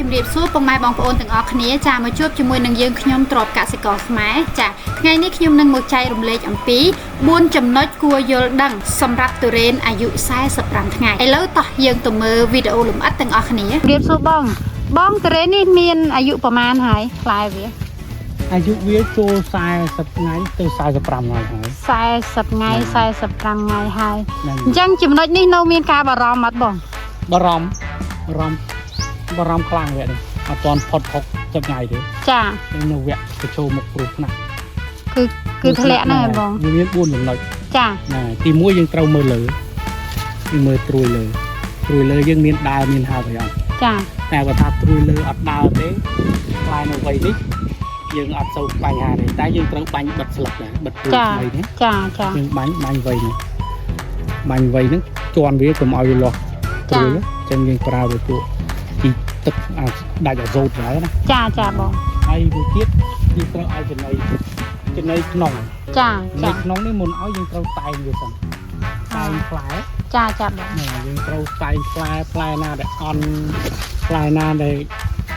ជំរាបសួរពុកម៉ែបងប្អូនទាំងអស់គ្នាចាមកជួបជាមួយនឹងយើងខ្ញុំទ្របកសិករខ្មែរចាថ្ងៃនេះខ្ញុំនឹងមកចែករំលែកអំពី4ចំណុចគួរយល់ដឹងសម្រាប់ទុរេនអាយុ45ថ្ងៃឥឡូវតោះយើងទៅមើលវីដេអូលម្អិតទាំងអស់គ្នាជំរាបសួរបងបងទុរេននេះមានអាយុប្រហែលហើយផ្លែវា អាយុវាចូល40ថ្ងៃទៅ45ថ្ងៃហើយ 40ថ្ងៃ45ថ្ងៃហើយ ហ្នឹង អញ្ចឹងចំណុចនេះនៅមានការបារម្ភអត់បង បារម្ភបារម្ភបារម្ភខ្លាំងវគ្គនេះអត់ទាន់ផុត60ថ្ងៃទេ ចា នឹងនៅវគ្គប្រឈមមុខគ្រោះថ្នាក់ គឺគឺធ្លាក់ហ្នឹងឯងបង វាមាន4ចំណុច ចា ណាទី1យើងត្រូវមើលលើទីមើលត្រួយលើត្រួយលើយើងមានដើរមានហើបអីអត់ ចា តែបើថាត្រួយលើអត់ដើរទេផ្លែនៅវ័យនេះយើងអត់សូវបញ្ហាទេតែយើងត្រូវបាញ់បិទស្លឹកដែរបិទត្រួយ ចា ថ្មីនេះ ចាចា យើងបាញ់បាញ់វៃនេះបាញ់វៃហ្នឹងជន់វាកុំឲ្យវាលាស់ត្រួយអញ្ចឹងយើងប្រើវាពួកជីទឹកអាដាច់អាសូតដែរណា ចាចាបង ហើយមួយទៀតយើងត្រូវឲ្យចំណីចំណីក្នុង ចា ចំណី ចា ក្នុងនេះមុនឲ្យយើងត្រូវតែងវាសិនតែងផ្លែ ចាចាបង ណាយើងត្រូវតែងផ្លែផ្លែណាដែលអន់ផ្លែណាដែល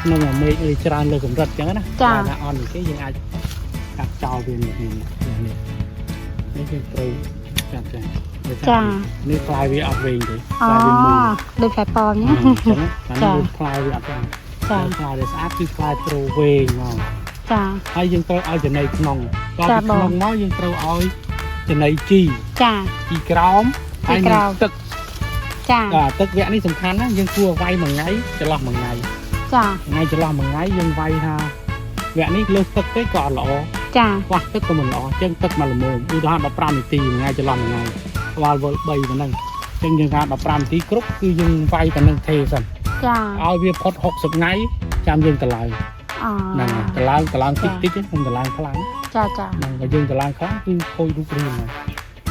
ក្នុងអាមេឃអីច្រើនលើកម្រិតអញ្ចឹងណាផ្លែណាអន់គេយើងអាចកាត់ចោលវានេះនេះនេះនេះយើងត្រូវកាត់ចា ចា នេះផ្លែវាអត់វែងទេ អូ ផ្លែវាមូល ដូចផ្លែប៉ោម អ ណា ញ្ចឹងណានេះផ្លែវាអត់ទេ ចា ផ្លែវាស្អាតគឺផ្លែត្រូវែងមក ចា ហើយយើងត្រូវឲ្យចំណីក្នុងត ចាបង ពីក្នុងមកយើងត្រូវឲ្យចំណីជី ចា ជីក្រោម ជីក្រោម ហើយនឹងទឹក ចា បាទទឹកវគ្គនេះសំខាន់ណាស់យើងគួរវាយមួយថ្ងៃចន្លោះមួយថ្ងៃ ចា ថ្ងៃចន្លោះមួយថ្ងៃយើងវាយថាវគ្គនេះលើសទឹកពេកក៏អត់ល្អ ចា ខ្វះទឹកក៏មិនល្អអញ្ចឹងទឹកមកល្មមឧទាហរណ៍15នាទីមួយថ្ងៃចន្លោះមួយថ្ងៃក្បាលវិល3ប៉ុណ្ណឹងអញ្ចឹងយើងថា15នាទីគ្រប់គឺយើងវាយប៉ុណ្ណឹងទេសិន ចា ឲ្យវាផុត60ថ្ងៃចាំយើងតម្លើង អូ ហ្នឹងហើយតម្លើងតម្លើងតិចតិចទេខ្ញុំតម្លើងខ្លាំង ចាចា ហ្នឹងបើយើងតម្លើងខ្លាំងគឺខូចរូបរាងហើយ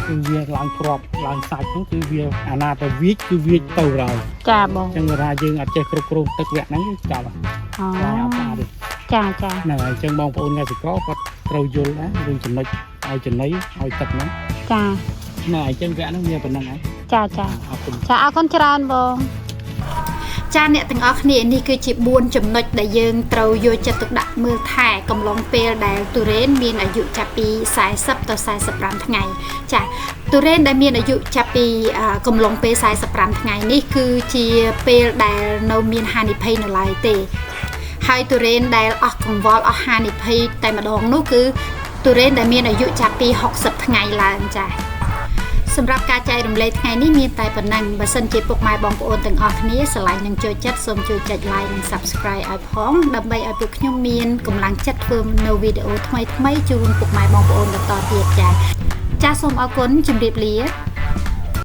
គឺវាឡើងគ្រាប់ឡើងសាច់ហ្នឹងគឺវាអាណាទៅវាចគឺវាចទៅហើយ ចាបង អញ្ចឹងគាត់ថាយើងអត់ចេះគ្រប់គ្រងទឹកវគ្គហ្នឹងយើងចាប់ អូ ខ្លាយអត់ស្អាតទេ ចាចា ហ្នឹងហើយអញ្ចឹងបងប្អូនកសិករគាត់ត្រូវយល់ណារឿងចំណុចឲ្យចំណីឲ្យទឹកហ្នឹង ចា ហ្នឹងហើយអញ្ចឹងវគ្គហ្នឹងមានប៉ុណ្្នឹងហើយ ចាចា អរគុណ ចាអរគុណច្រើនបងចាអ្នកទាំងអស់គ្នានេះគឺជា4ចំណុចដែលយើងត្រូវយកចិត្តទុកដាក់មើលថែកំឡុងពេលដែលទុរេនមានអាយុចាប់ពី40ទៅ45ថ្ងៃចាទុរេនដែលមានអាយុចាប់ពីកំឡុងពេល45ថ្ងៃនេះគឺជាពេលដែលនៅមានហានិភ័យនៅឡើយទេហើយទុរេនដែលអស់កង្វល់អស់ហានិភ័យតែម្ដងនោះគឺទុរេនដែលមានអាយុចាប់ពី60ថ្ងៃឡើងចាសម្រាប់ការចែករំលែកថ្ងៃនេះមានតែប៉ុណ្ណឹងបើសិនជាពុកម៉ែបងប្អូនទាំងអស់គ្នាស្រឡាញ់និងចូលចិត្តសូមជួយចុច like និង Subscribe ឲ្យផងដើម្បីឲ្យពួកខ្ញុំមានកម្លាំងចិត្តធ្វើនៅវីដេអូថ្មីៗជូនពុកម៉ែបងប្អូនបន្តទៀតចាចាសូមអរគុណជម្រាបលា